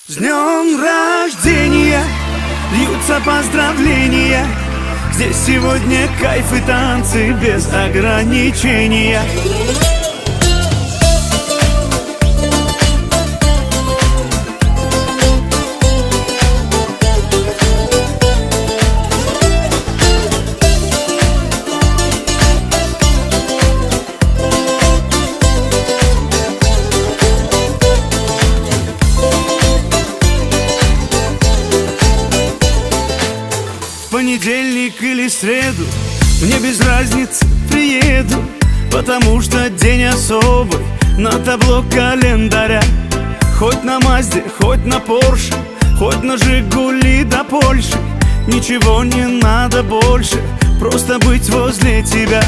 С днем рождения! Льются поздравления. Здесь сегодня кайф и танцы без ограничения. Понедельник или среду, мне без разницы, приеду, потому что день особый на табло календаря. Хоть на Мазде, хоть на Порше, хоть на Жигули до Польши, ничего не надо больше, просто быть возле тебя.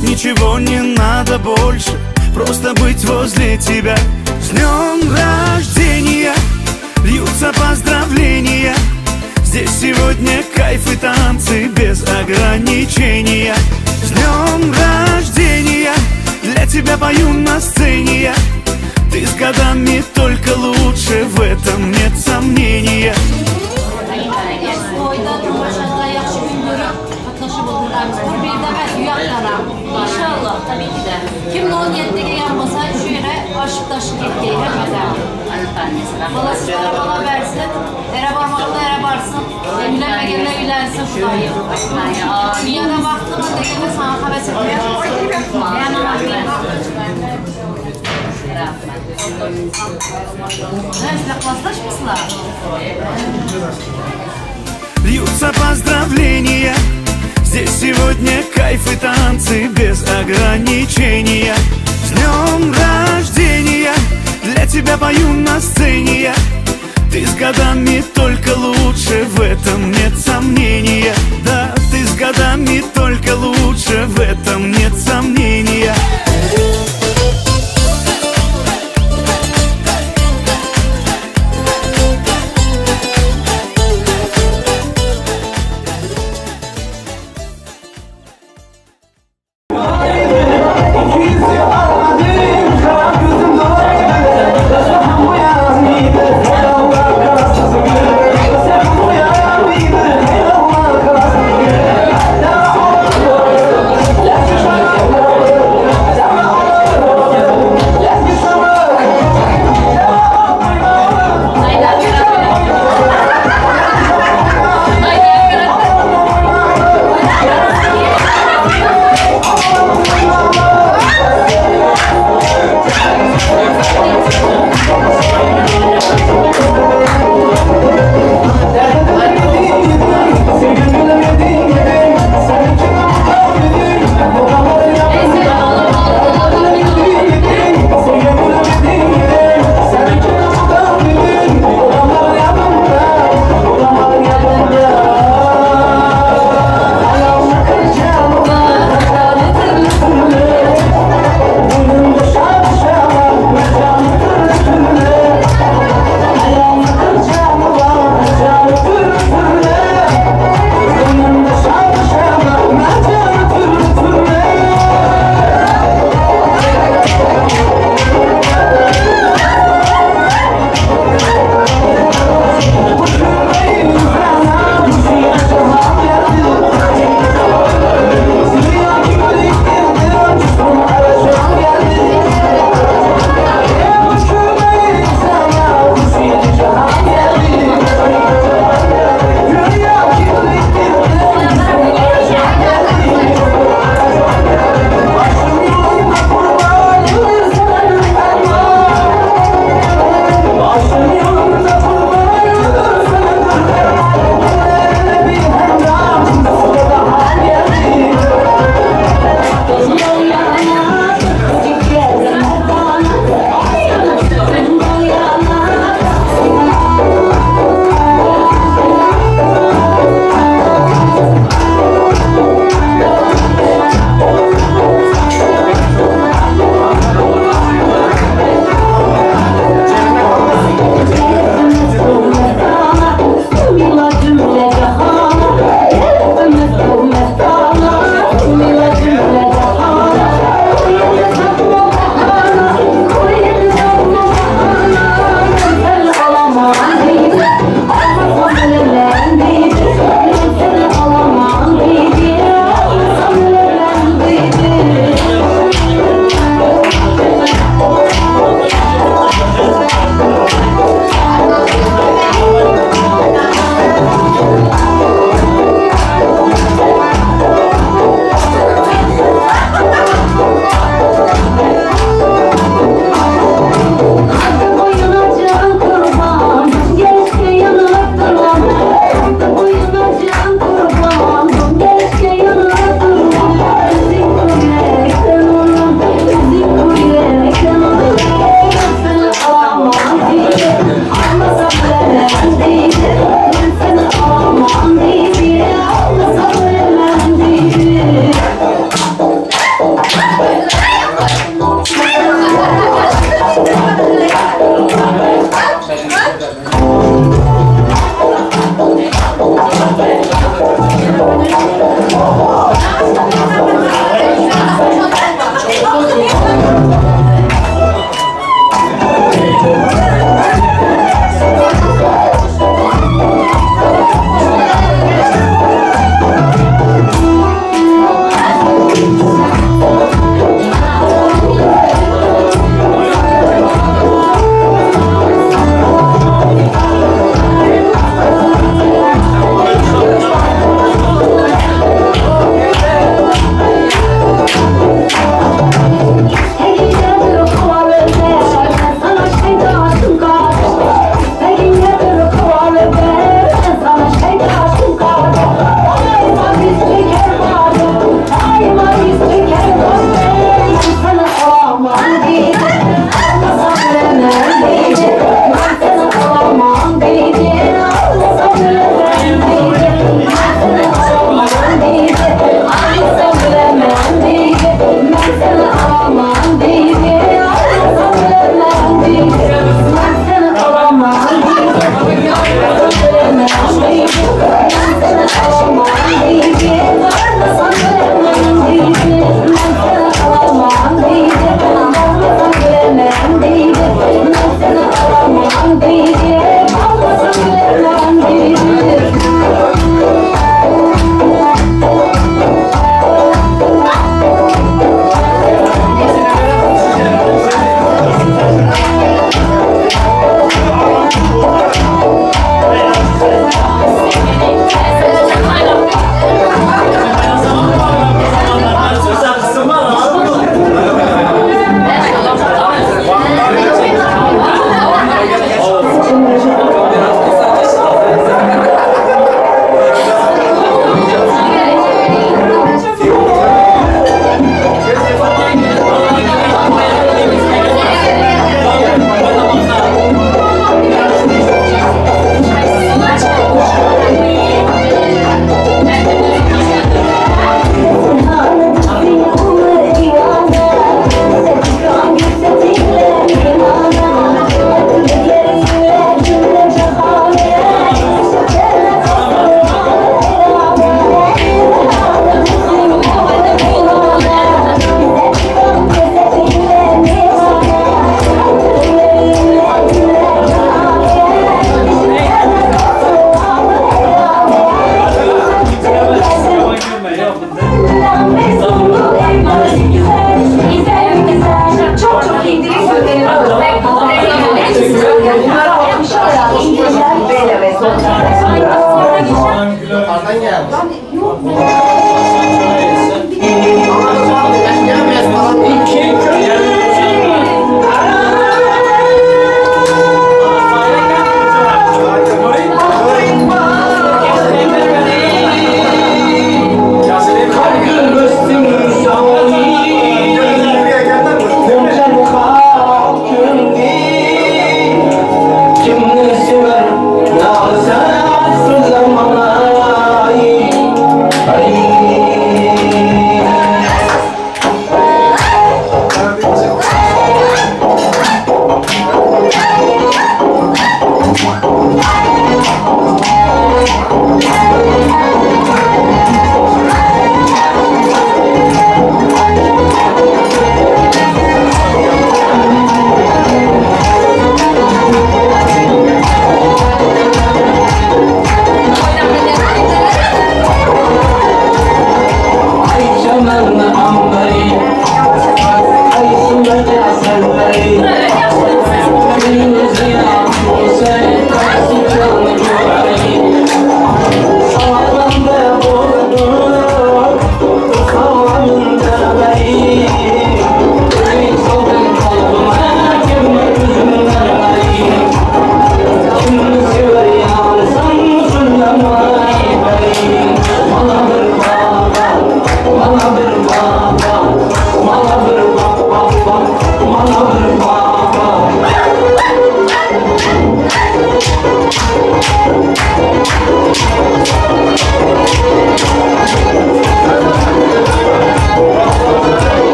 Ничего не надо больше, просто быть возле тебя. С днем рождения! Льются поздравления. Здесь сегодня кайф и танцы без ограничения. С днем рождения! Для тебя пою на сцене я. Ты с годами только лучше, в этом нет сомнения. İnşallah tabii ki de. Kim o niyetli gelen olsa şu yere aşıp taşıp ketkeyi hepimize. Balasına bala versin, ere barmağında ere barsın, evlenmegenle evlensin Xudayım. Dünyada baktığıma degende sana həvəs edirəm. Sizler klasslaşmısınlar? Льются поздравления. Здесь сегодня кайф и танцы без ограничения. С днем рождения! Для тебя пою на сцене я. Ты с годами только лучше, в этом нет сомнения. Да, ты с годами только лучше, в этом нет сомнения. Let's go.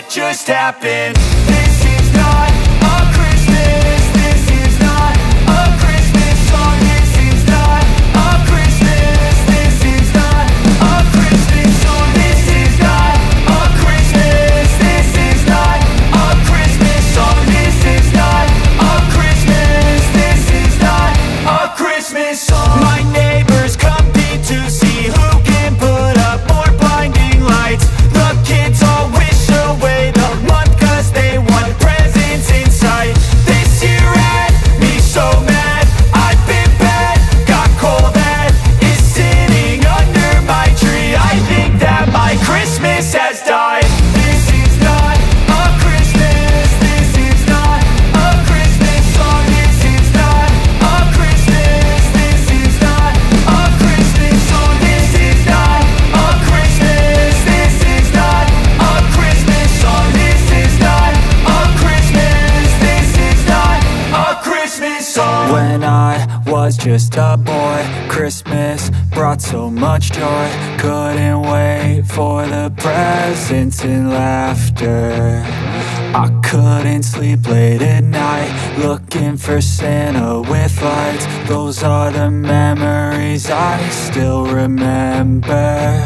Just happened. This is not a Christmas. This is not a Christmas song. This is not a Christmas. This is not a Christmas song. This is not a Christmas. This is not a Christmas song. This is not a Christmas. This is not a Christmas song. My neighbors compete to see who can put up more blinding lights. The kids all wish away the month 'cause they want presents in sight. This year had me so mad. I've been bad, got cold that is sitting under my tree. I think that my Christmas has died. This is not a Christmas. This is not a Christmas song. This is not a Christmas. This is not a Christmas song. This is not a Christmas. This is not a Christmas song. This is not a Christmas. This is not a Christmas song. When I was just a boy, Christmas brought so much joy. Couldn't wait for the presents and laughter. I couldn't sleep late at night, looking for Santa with lights. Those are the memories I still remember.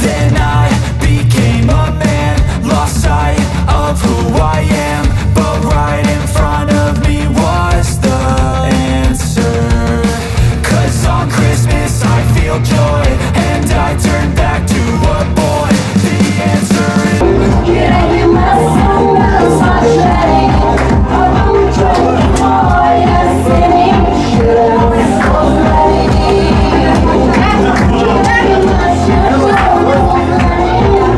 Then I became a man, lost sight of who I am. But right in front of me was the answer. 'Cause on Christmas I feel joy, and I turn back to a boy. The answer is We'll be right back.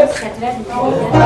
Oh,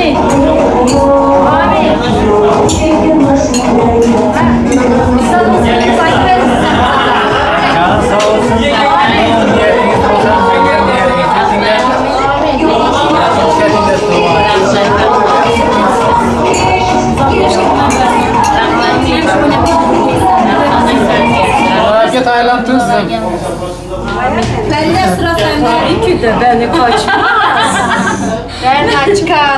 Amin. Amin. Benden sıra sende. İki de beni kaçmaz. Ben kaçkan.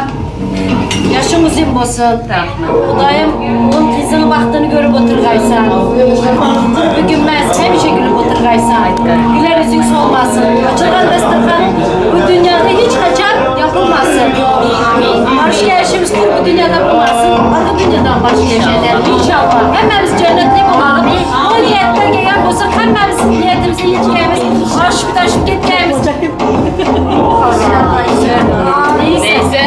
Yaşım uzun olsun. Xudayım onun qızının baxtını görüp oturgaysan. Bugünmez həmişə gülüb oturgaysan. Güler yüzün solmasın. Açılan dasturxan bu dünyada hiç kaçan yapılmasın. Barış gelişimiz bu dünyada bulmasın. Arka dünyadan barış gelişelim inşallah. Hemmemiz cennetlik olalım. O niyetler gelen olsun. Hemmemiz niyetimizi yeteceğimiz, aşıp taşıp gideceğimiz. Neyse.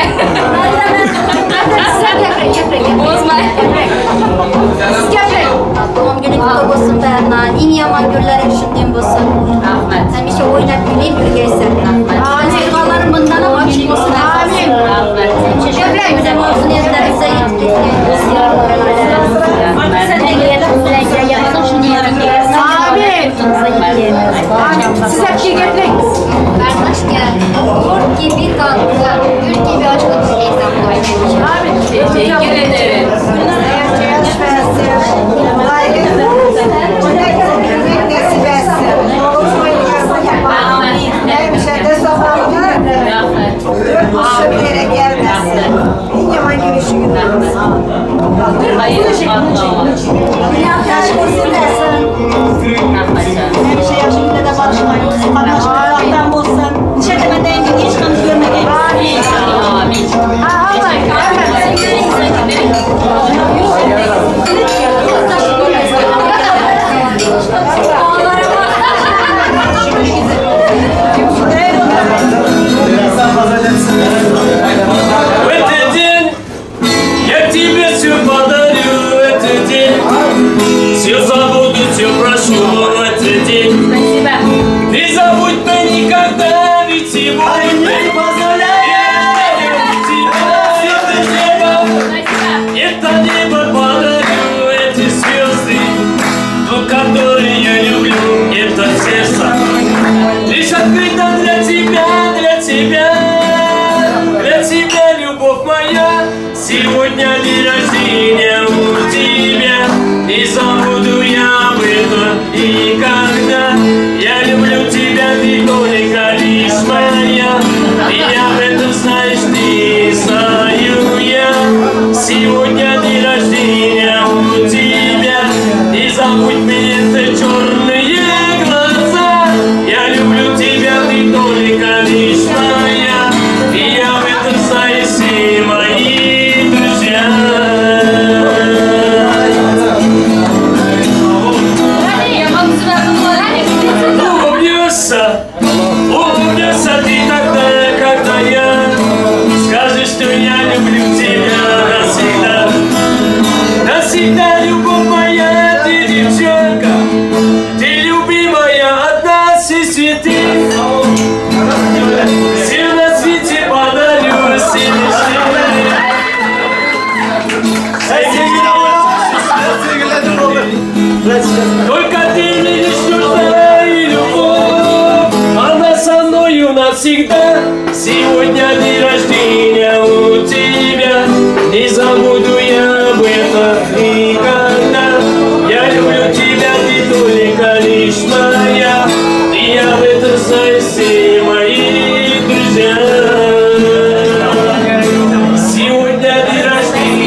Doğum günün kutlu olsun Berna. En yaman günlerin şimdiden olsun. Rahmet. Həmişə oynab gülüb gülgəysən. Amin. Sevğaların bundan ama açık olsun. Amin. Rahmet. Güzel olsun evlerimize yetip gitsin. Amin. Siz hep ki geplik. Bernaş gel. Kurt gibi tatlı, gül gibi aşklı dileysen bu. Amin. Teşekkür ederim. Всегда сегодня день рождения у тебя, не забуду я об этом никогда. Я люблю тебя, ты только лишь моя, и об этом знают все мои друзья. Сегодня день рождения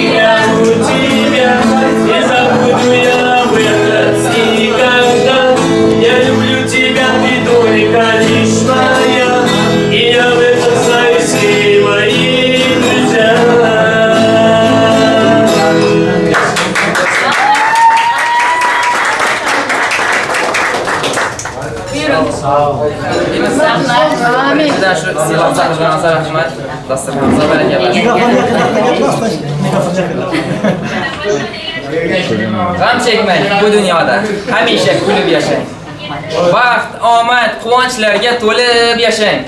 у тебя, не забуду я об этом никогда. Я люблю тебя, ты только лишь моя. G'am chekmang bu dunyoda, hamisha kulib yashang. Baxt, omad, quvonchlarga to'lib yashang.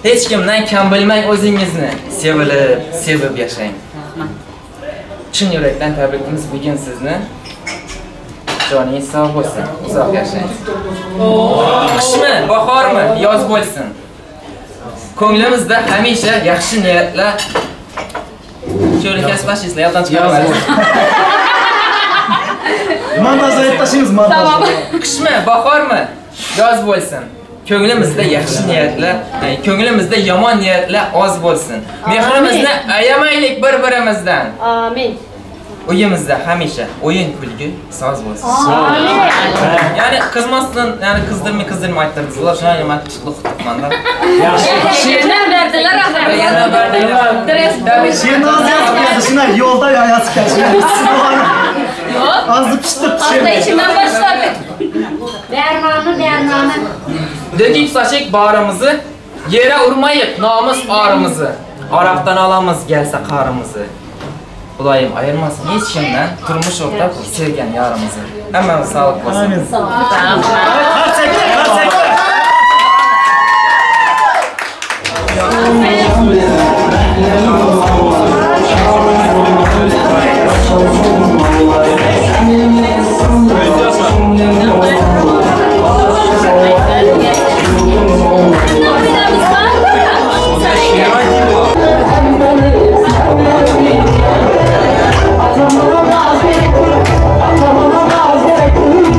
Hech kimdan kam bilmang o'zingizni. Sevilib, sevib yashang. Chin yurakdan tabriklaymiz bugun sizni. Joningiz sog' bo'lsin, uzoq yashang. Qishmi, bahormi, yoz bo'lsin. Ko'nglimizda hamisha yaxshi niyatlar. Cho'ri kasblashisizlar, yoddan chiqarmaysiz. Montajda aytib tashlaymiz, montaj. Tamam. Qishmi, bahormi, yoz bo'lsin. Ko'nglimizda yaxshi niyatlar, ko'nglimizda yomon niyatlar oz bo'lsin. Mehrimizni ayamaylik bir-birimizdan. Amin. Uyimizda hamisha o'yin kulgi soz bo'lsin. Amin. Ya'ni qizmasdan, ya'ni qizdirmay qizdirmay ayttirdingizlar, shunga men tutliq tutmanlar. Yaxshi. She'rni berdilar axir. Yana berdilar. She'rni oz yozib keldi, shunday yo'lda yozib keldi. Yo'q. Ozni pishtirib Hafta içinden başladı. Bername, bername. Döküp saçık bağrımızı, yere urmayıp namus ağrımızı. Araqdan alamız gelse karımızı. Xudoyim ayırmasın hiç kimden, turmuş ortak sevgen yarımızı. Hemen sağlık olsun. Amin. Qarçaklar, qarçaklar. Atamana naz gerektir,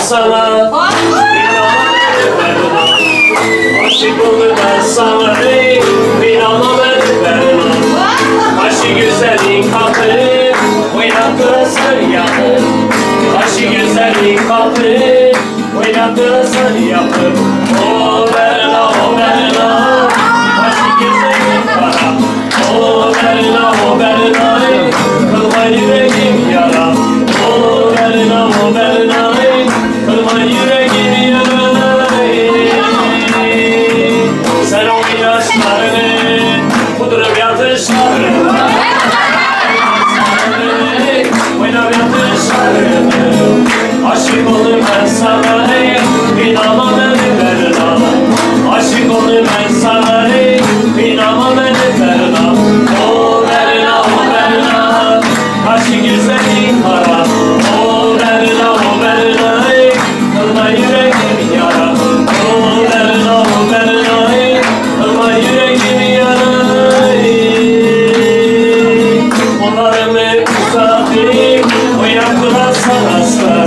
sana. Aşık oldum ben sana, ey, inanma beni berna. Kaşı güzelin kapı, oynatırsan yapı. Kaşı güzelin kapı, oynatırsan yapı. O berna, o berna, kaşı güzelin kara. O berna, o berna, ey, kılma yüreğim yara. O berna, o berna, ey, kılma yüreğim yara. Sen o yaşlarını kudurup yatışlarını, oynap yatışlarını. Aşık oldum ben sana, ey, inanma beni berna. Aşık oldum ben sana, ey, inanma beni berna. O berna, o berna, kaşı güzelin kara. O berna, o berna, ey, kılma yüreğim yara. O berna, o berna, ey, kılma yüreğim yara. Kollarımı uzatıp oynattılar sana.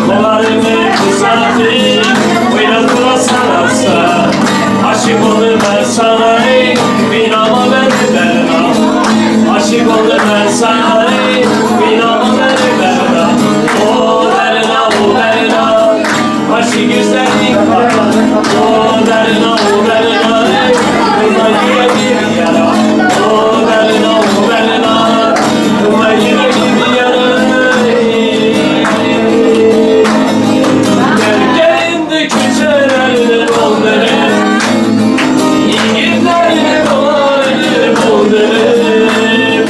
Kollarımı uzatıp oynattılar sana. Aşık oldum ben sana, ey, inanma beni berna. Aşık oldum ben sana, ey, inanma beni berna. O berna, o berna, başı güzellik kara. O berna, o berna, ey, kılma yüreğim yara. O berna, o berna, kılma yüreğim yara. Gel gelindi küçelerden ol benim. Yiğitlerine dolayı bul benim.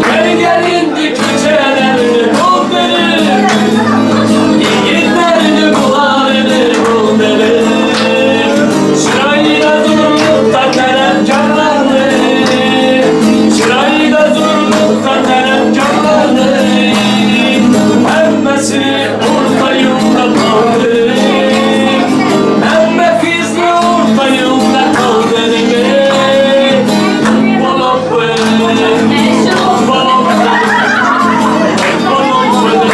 Gel gelindi küçelerden ol benim. Yiğitlerini bularını bul benim. Şurayı da zorlukta keremkarlarını, şurayı da zorlukta keremkarlarını, hemmesi orta yolda kaldı. Hemme kızı orta yolda kaldı.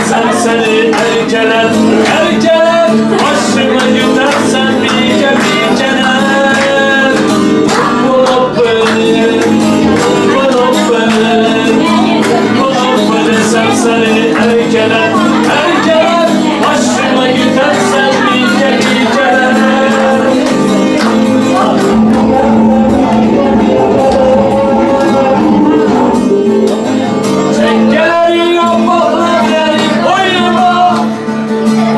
Sen seni erkeler, erkeler, başıma güdersen bir kenar. Bunu sen seni erkeler, erkeler, başıma güdersen bir kenar. Çengeleri yapmakla boynuma,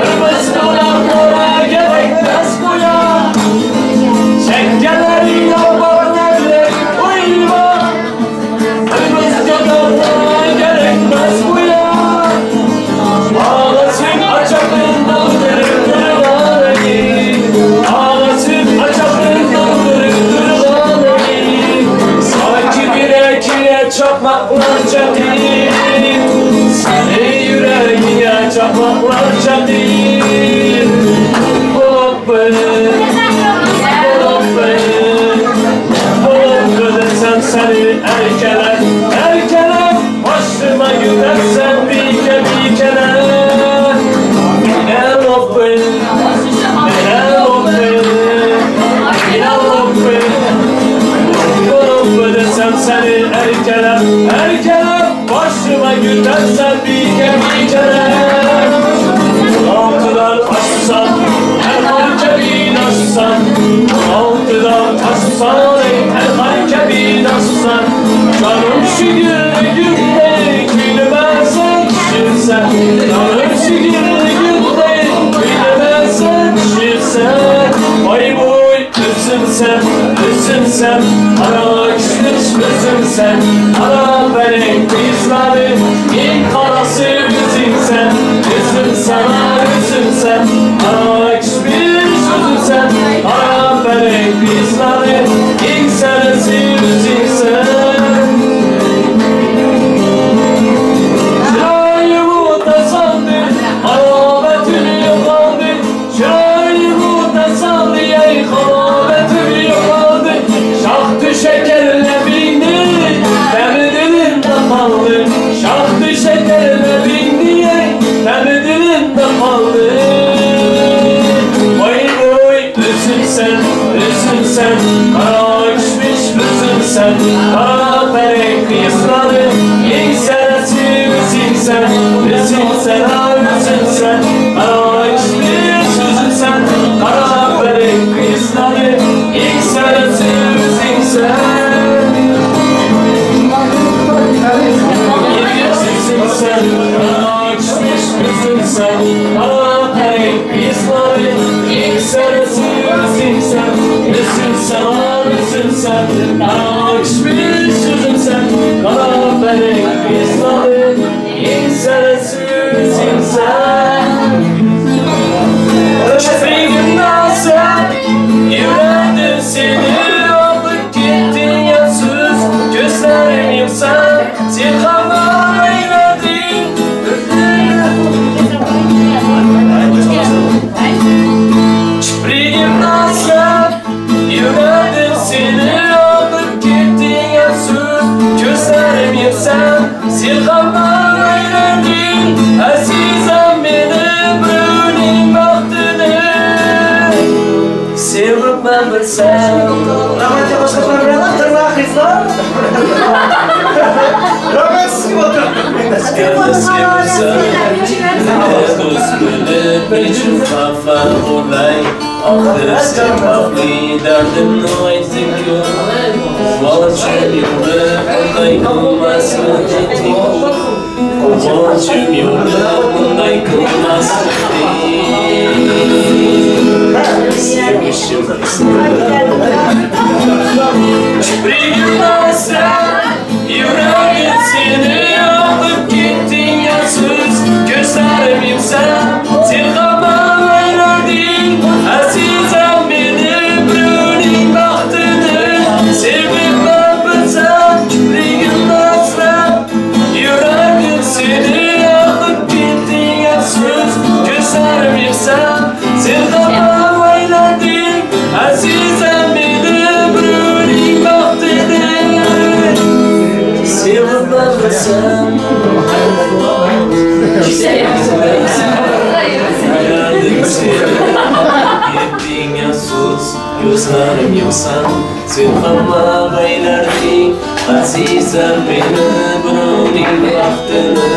kırmızı dolaplara gerekmez boya. Çengeleri yapmakla boynuma, kırmızı dolaplara gerekmez boya. Ağlasın açakın daldırıp durulanı, ağlasın açakın daldırıp durulanı. Sanki bire kire çakmaklar çatır, seni yüreğine çakmaklar çatır. Hoppa, hoppa, hoppa desem seni erkeler, erkeler, başıma güdersen bir kere. Yine hoppa, yine hoppa, yine hoppa, hoppa desem seni erkeler, erkeler, başıma güdersen bir kere. 16'dan taşsan, her halke bir taşsan. 16'dan taşsan, her halke bir taşsan. Canım şükür günde gülmezsen şirsen. Canım şükür günde gülmezsen şirsen. Ay boy üzüm sen, üzüm sen, ara küsmüş üzüm sen. Ara benim kızları, ilk karası üzüm sen. Üzüm sana, üzüm sen, ara küsmüş üzüm sen. Ara benim kızları, ilk sarısı üzüm sen. Çayımı da sandı, harabetini yokladı. Çayımı da sandı, ey harabetini yokladı. Şahtı şekerle bindi, demedilinde kaldı. Şahtı şekerle bindi, demedilinde kaldı. Sevmişsen, üzülsen, kara kişmiş üzülsen, kara felek kıyısları, İnsansı üzülsen, üzülsen, üzülsen, kara kişmiş üzülsen, kara felek kıyısları, İnsansı üzülsen. Üzülsen, kara kişmiş üzülsen, kara felek kıyısları, İnsansı üzülsen, üzülsen, üzülsen, kara kişmiş üzülsen, kara felek kıyısları, İnsansı üzülsen. Kiprigimden sen, yüreğim seni alıp gittin yansız, gözlerim yoksa, silhamlar eyledin. Kiprigimden sen, yüreğim seni alıp gittin yansız, gözlerim yoksa, silhamlar eyledin. Azizem benim brüning bahtını sevip ben bilsem. Rahmet boshqalar bilan tırnaq qizlar. Rahmat sizga o'tirdim. Do'st xafa bo'lay, oxir sababli dardimni aytdim-ku. Quvonchim yo'qni bunday qilmasin dedim. Quvonchim yo'qni bunday qilmasin dedim. Kiprigimdan sen, yüreğim seni alıp gittin yansız, gözlerim yoksa, silhamam eyledin. Azizem beni brüning bahtını sevip ben bilsem, kiprigimdan sen, yüreğim seni alıp gittin yansız, gözlerim yoksa, silhamam eyledin. Azizem beni brüning bahtını sevip ben bilsem. Gittin yansız, gözlerim yoksa, silhamlar eyledin. Azizem beni brüning bahtını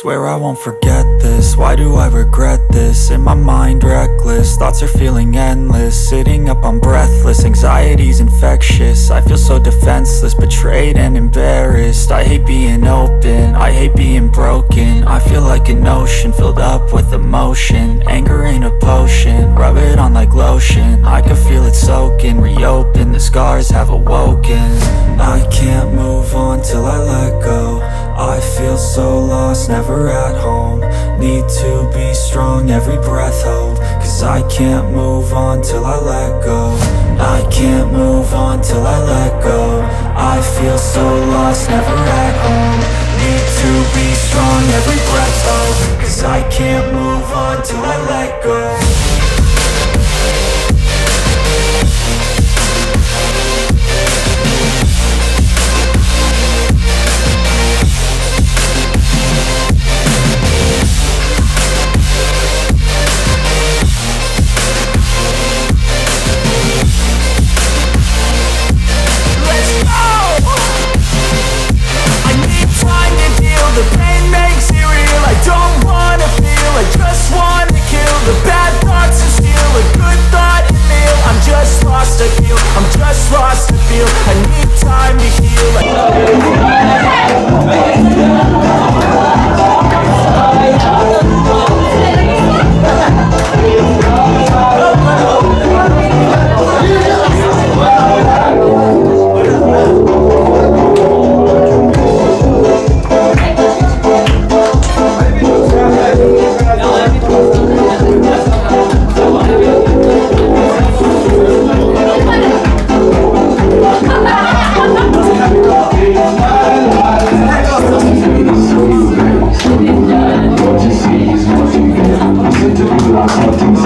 Swear I won't forget this, why do I regret this? In my mind reckless, thoughts are feeling endless. Sitting up, I'm breathless, anxiety's infectious. I feel so defenseless, betrayed and embarrassed. I hate being open, I hate being broken. I feel like an ocean, filled up with emotion. Anger ain't a potion, rub it on like lotion. I can feel it soaking, reopen, the scars have awoken. I can't move on till I let go. I feel so lost, never at home. Need to be strong, every breath hold. Cause I can't move on till I let go. I can't move on till I let go. I feel so lost, never at home. Need to be strong, every breath hold. Cause I can't move on till I let go. We're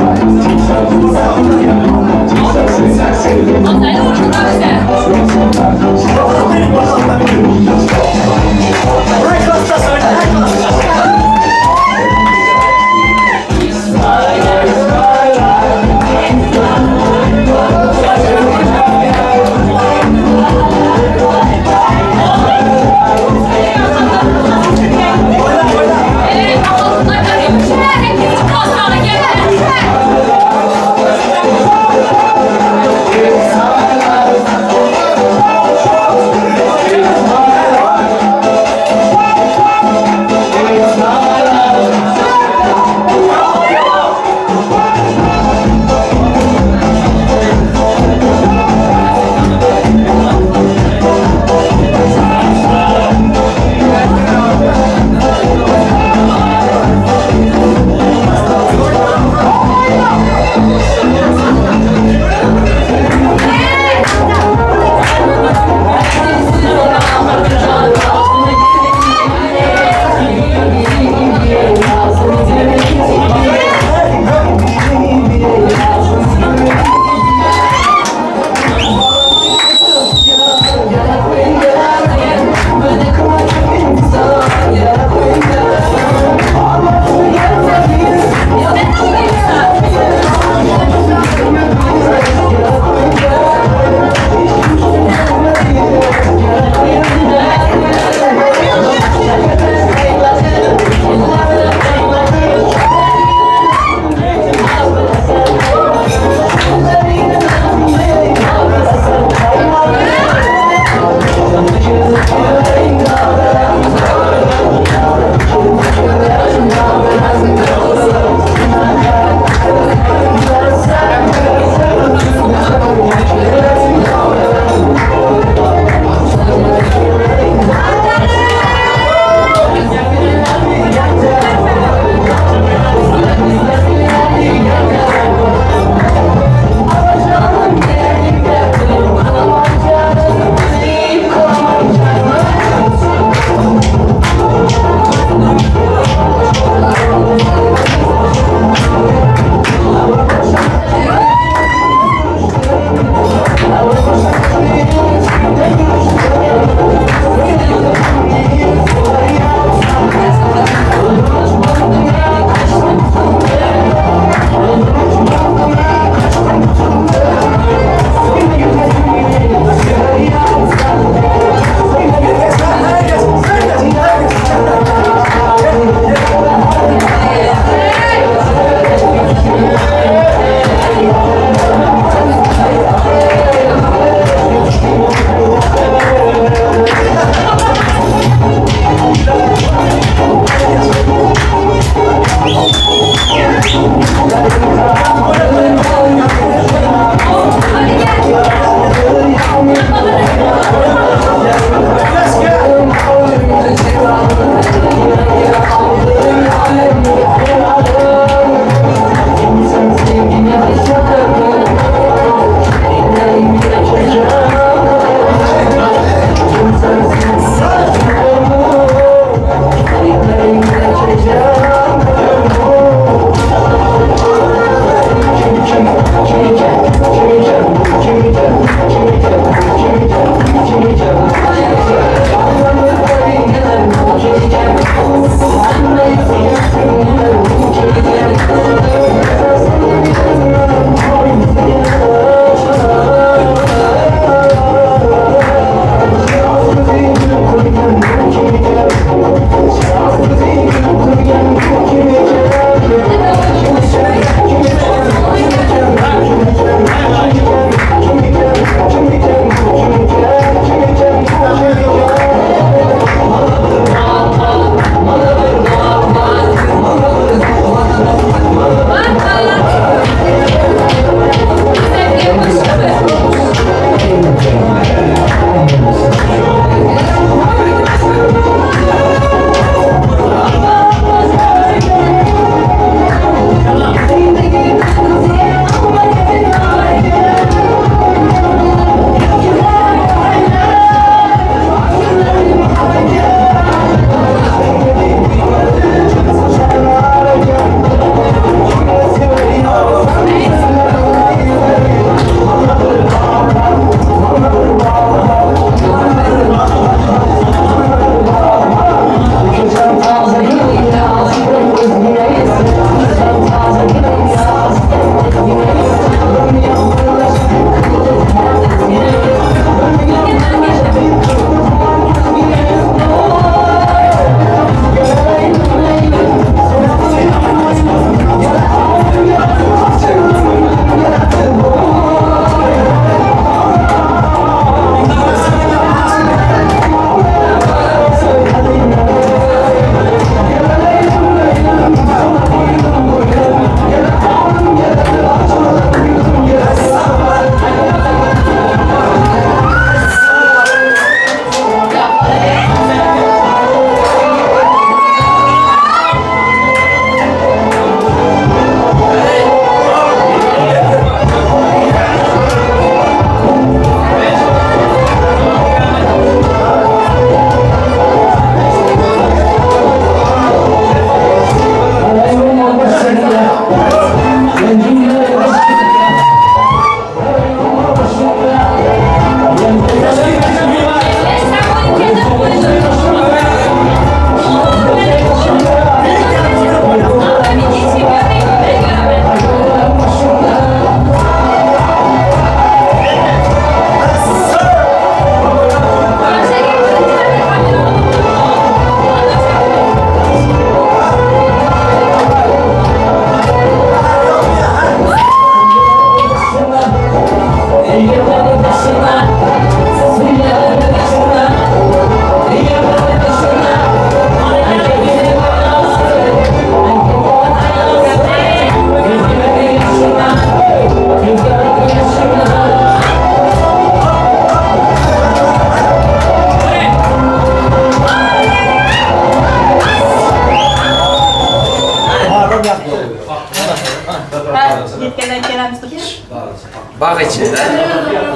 Bağ içində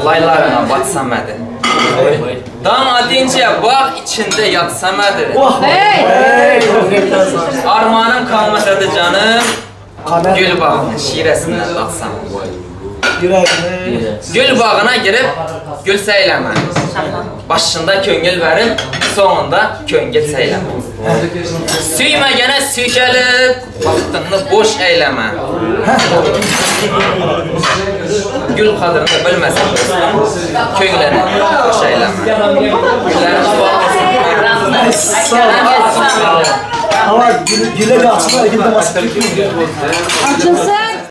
laylarına batsam ədi. Dam adince bağ içində yatsam ədi. Armanım kalmasadı canım, gül bağının şirəsindən datsam. Gül bağına girib gül səyləmə. Başında köngül verib, sonunda köngül səyləmə. Süymə gənə süykəlib, vaxtını boş əyləmə. Gül qadrını bilməsən dostum, köngüləni boş əyləmə. Güllərin Ama gülle de açılsa, gül de masası. Açılsın.